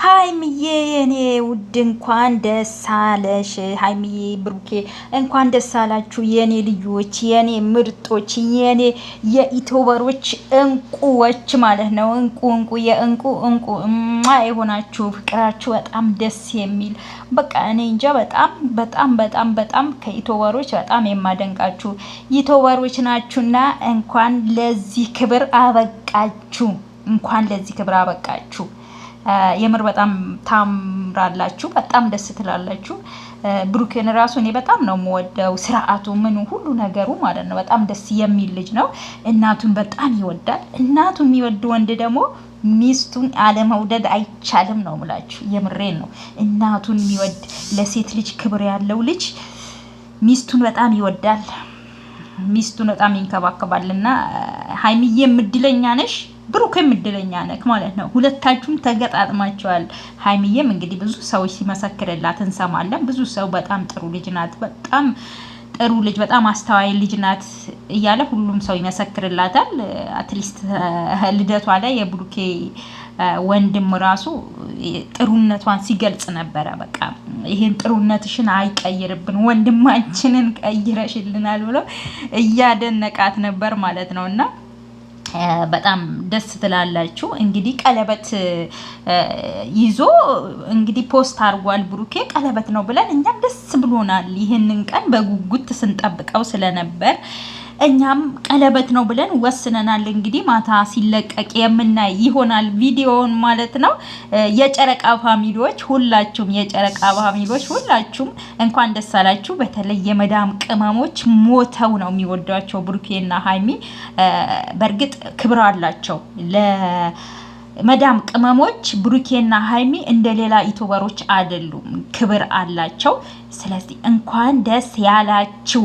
ሀይሚዬ የኔ ውድ እንኳን ደስ አለሽ። ሀይሚዬ ብሩኬ እንኳን ደስ አላችሁ የኔ ልጆች፣ የኔ ምርጦች፣ የኔ የኢትዮበሮች እንቁዎች ማለት ነው። እንቁ እንቁ የእንቁ እንቁ የሆናችሁ ፍቅራችሁ በጣም ደስ የሚል በቃ እኔ እንጃ በጣም በጣም በጣም በጣም ከኢትዮበሮች በጣም የማደንቃችሁ ኢትዮበሮች ናችሁና እንኳን ለዚህ ክብር አበቃችሁ። እንኳን ለዚህ ክብር አበቃችሁ። የምር በጣም ታምራላችሁ፣ በጣም ደስ ትላላችሁ። ብሩኬን ራሱ እኔ በጣም ነው የምወደው፣ ስርዓቱ፣ ምኑ፣ ሁሉ ነገሩ ማለት ነው። በጣም ደስ የሚል ልጅ ነው። እናቱን በጣም ይወዳል። እናቱ የሚወድ ወንድ ደግሞ ሚስቱን አለመውደድ አይቻልም ነው ምላችሁ። የምሬን ነው። እናቱን የሚወድ ለሴት ልጅ ክብር ያለው ልጅ ሚስቱን በጣም ይወዳል። ሚስቱን በጣም ይንከባከባል። እና ሀይሚዬ እድለኛ ነሽ። ብሩክም እድለኛ ነክ ማለት ነው። ሁለታችሁም ተገጣጥማቸዋል። ሀይሚዬም እንግዲህ ብዙ ሰዎች ሲመሰክርላት እንሰማለን። ብዙ ሰው በጣም ጥሩ ልጅ ናት፣ በጣም ጥሩ ልጅ፣ በጣም አስተዋይ ልጅ ናት እያለ ሁሉም ሰው ይመሰክርላታል። At least ልደቷ ላይ የብሩኬ ወንድም ራሱ ጥሩነቷን ሲገልጽ ነበረ። በቃ ይሄን ጥሩነትሽን አይቀይርብን ወንድማችንን ቀይረሽልናል ብሎ እያደነቃት ነበር ማለት ነው እና በጣም ደስ ትላላችሁ። እንግዲህ ቀለበት ይዞ እንግዲህ post አድርጓል ብሩኬ። ቀለበት ነው ብለን እኛም ደስ ብሎናል። ይህንን ቀን በጉጉት ስንጠብቀው ስለነበር እኛም ቀለበት ነው ብለን ወስነናል። እንግዲህ ማታ ሲለቀቅ የምናይ ይሆናል ቪዲዮውን ማለት ነው። የጨረቃ family ዎች ሁላችሁም፣ የጨረቃ family ዎች ሁላችሁም እንኳን ደስ አላችሁ። በተለይ የመዳም ቅመሞች ሞተው ነው የሚወዷቸው ብሩኬና ሀይሚ። በእርግጥ ክብር አላቸው ለመዳም ቅመሞች። ብሩኬና ሀይሚ እንደ ሌላ ዩቱበሮች አይደሉም፣ ክብር አላቸው። ስለዚህ እንኳን ደስ ያላችሁ።